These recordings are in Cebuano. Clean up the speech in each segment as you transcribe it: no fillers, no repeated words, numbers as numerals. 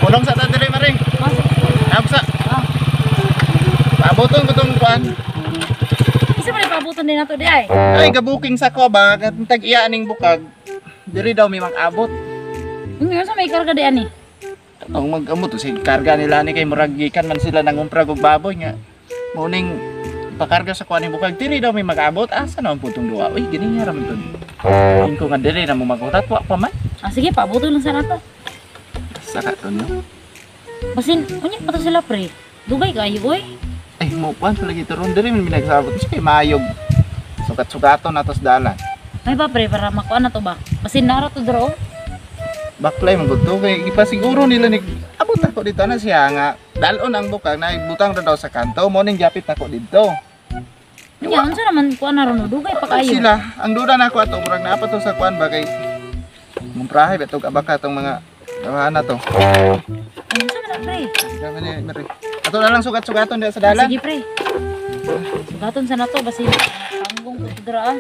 Ulong sa ta diri maring. Absa. Pabuton ko tong kuan. Isa pa rin pabuton din nato di ay. Ay gabuking sa ko ba tag iya aning bukag. Diri daw may mag-abot. Unsa sa may karga di ani? Ang mag-amot si karga nila ni kay murag gikan man sila nangumprag og baboy nga. Mao ning ipakarga sa kuan ning bukag diri daw may mag-abot. Asa naman pud tong duwa? Uy, gini nga ra man tun. Ingko ko nga diri na mo magutat wa pa man. Ah sige, pabuton lang sa nato. Saka to no. Basin unya pa to sila pre. Dugay kayo oy. Ay mo kuan lagi to ron diri man minagsabot kay mayog. Sukat-sukaton natos dalan. May ba pre para makuan na to ba? Basin nara to dro. Baklay man gud to kay ipasiguro nila ni abot ako dito na siya nga dalon ang bukag na ibutang ra daw sa kanto mo ning japit ako didto. Unya unsa naman kuan na ron dugay pa kayo. Sila ang duda nako ato murag naa pa to sa kuan ba kay mumprahe ba tog abaka tong mga tawahan na to. Unsa man na pre? Kami ni Mary. Ato na lang sugat-sugaton diha sa dalan. Sige pre. Sugaton sa nato basin panggong ko to dra ah.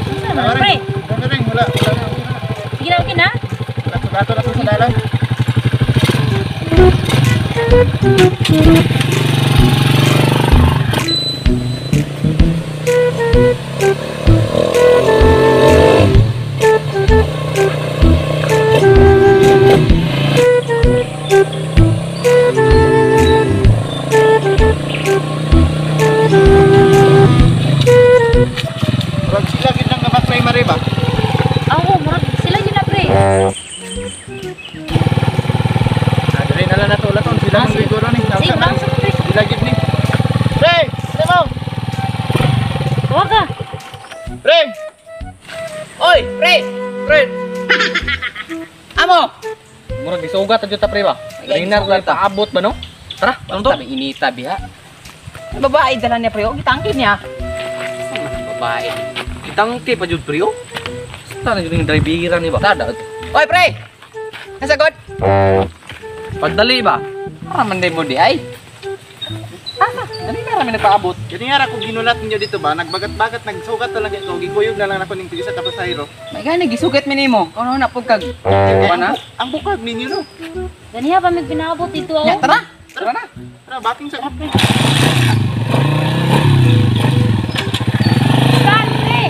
Unsa naman pre? Mary, wala. Sige na okay na. Sugat-sugaton na to sa dalan. Murag sila gid nang gabaklay mari ba? Ako, murag sila gid na pre. Ah, diri na lang nato laton sila man siguro ni. Sige, lang sa pre. Sila gid ni. Pre, sila mo. Tawag ka. Pre. Oy, pre. Pre, Amo. murag gisugat na jud ta pre ba? Rinar lang paabot ba no? Tara, ano to? Tabi inita biha. Babae dala niya pre, oh, gitangki niya. Babae. Itangke pa jud pre oh. Basta na jud yung driveran ni ba? Tada. Oy, pre. Nasagot. Pagdali ba? Para man day mo di ay. Asa? Dali na rami nagpaabot. Kini nga ra ko ginulat ninyo dito ba? Nagbagat-bagat nagsugat talaga ko. Gikuyog na lang ako ning isa ka pasahero. May gani gisugat mi nimo. Kuno na pug kag. Ang, na? ang bukag ninyo no. Ganiha pa mig pinaabot dito oh. Nya, tara. Tara na. Tara, baking sa Tara, pre. Saan, pre?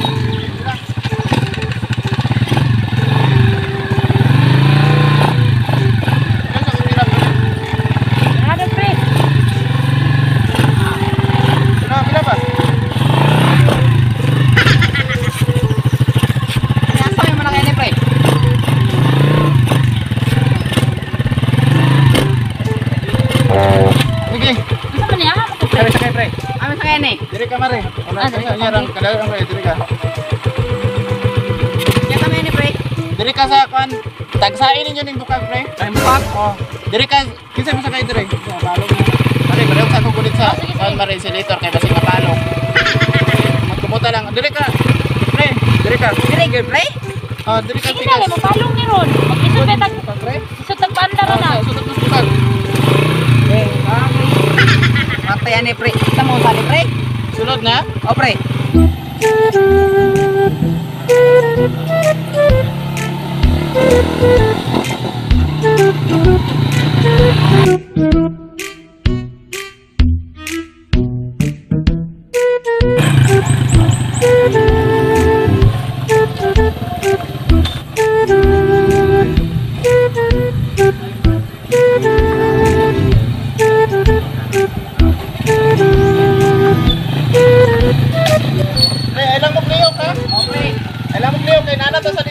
Ano, pre? Tara, pila ba? Asa may man ni pre? Sige. Unsa man niya? Ako, pre. Sakay sakay pre. Amo sa kaya ni. Diri ka mare. Ah, diri ka, Diri ka. Kadalo ang diri ka. Nya kami ni pre. Diri ka sa kuan. Tagsain ninyo ning bukag pre. Ay bukag. Oh. Diri ka kinsa mo sakay diri? Mare, pareho sa akong gulit sa Oh, sige, kuan sige. mare isolator kay basig mapalong. Magkumuta lang. Diri ka. Pre, diri ka. Dire gyud pre. Oh, diri ka Sige na, pikas. mapalong ni ron. Mag-isod ba tag Pre. isod tag paandar na. Oh, sudot mas bukag. Matay ani pre. Kita mo sa ni pre. Sulod na? O pre. Pre, ay lang mo kliyok ha? O pre. Ay lang mo kliyok kay nana to sa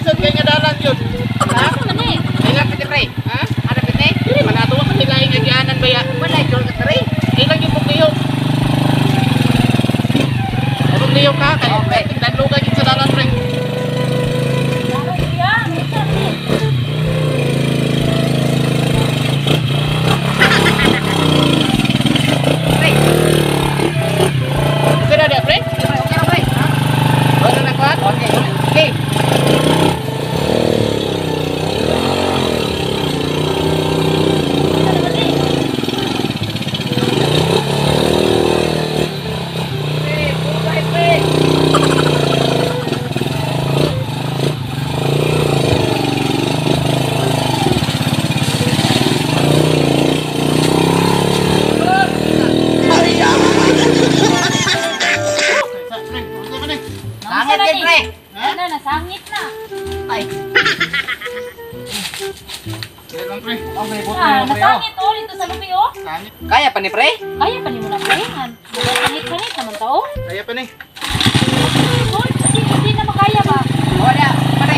Wala na, nasangit na. Ay. Dili lang, pre. Okay, buto Ah, mo pre. nasangit oh dito sa lubi oh. Sangit. Kaya pa ni pre? Kaya pa nimo na pre. Sangit-sangit naman ta oh. Kaya pa ni. Uy, kasi hindi na makaya ba? Wala, pre.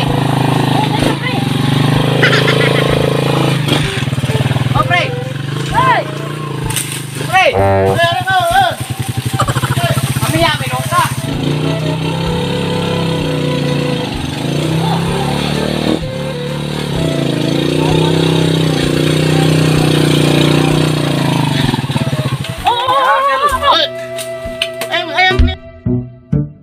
Oh, dito pre. Oh, pre. Ay! Pre. Pre, ano ka? Oh. Amiya, minong ka. Oh, oh, oh, oh, oh. Ay! Ay, ay, ay.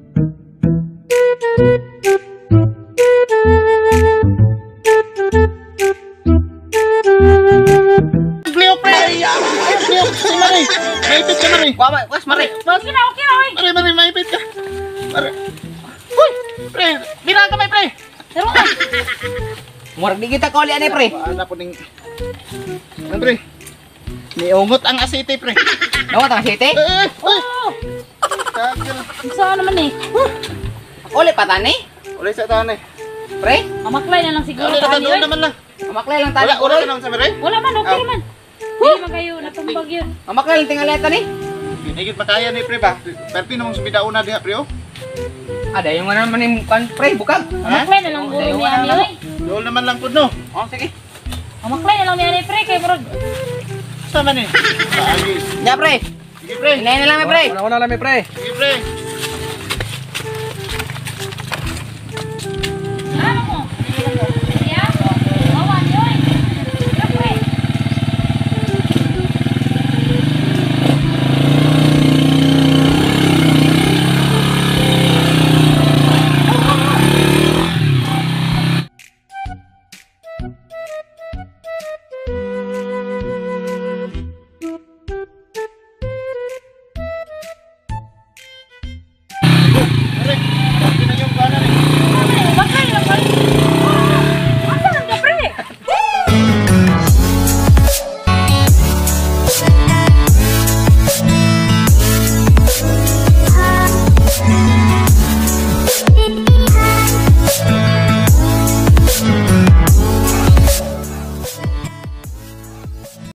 Cleo, pre! Ay, Cleo! Si Marie! Maipit ka, Marie! Wa, was mare. Okay na, okay na, oy. Marie, Marie, maipit ka! Marie! Uy! Pre! Bira ka, may pre! Pero ka. Murag di kita kauli ani pre. Wala po ning... Ano, pre? Niungot ang asite, pre. Nawa ta site. Eh, eh, uy! Oh, Tagal. saan naman eh? Uli pa tani. Uli sa taon eh. Pre, Mamaklay na lang siguro Uli na tani, doon oy. naman lang. mamaklay lang tani. Wala, wala ka naman sa Marie? Wala man, okay Ah. naman. Hindi man kayo natumbag yun. Mamaklay lang tingali tani. Hindi gid makaya ni pre ba? Perti namang sumidauna diha pre oh. Ada yung ano naman yung kan pre bukag. Ha? Mamaklay na lang guro ni ani, oy. Dool naman lang pud no. Oh, sige. Mamaklay na lang ni ani pre kay murag. Sama ni. Paagi. Nya pre. Sige pre. Hinay na lang mi pre. Wala, wala lang mi pre. Sige pre.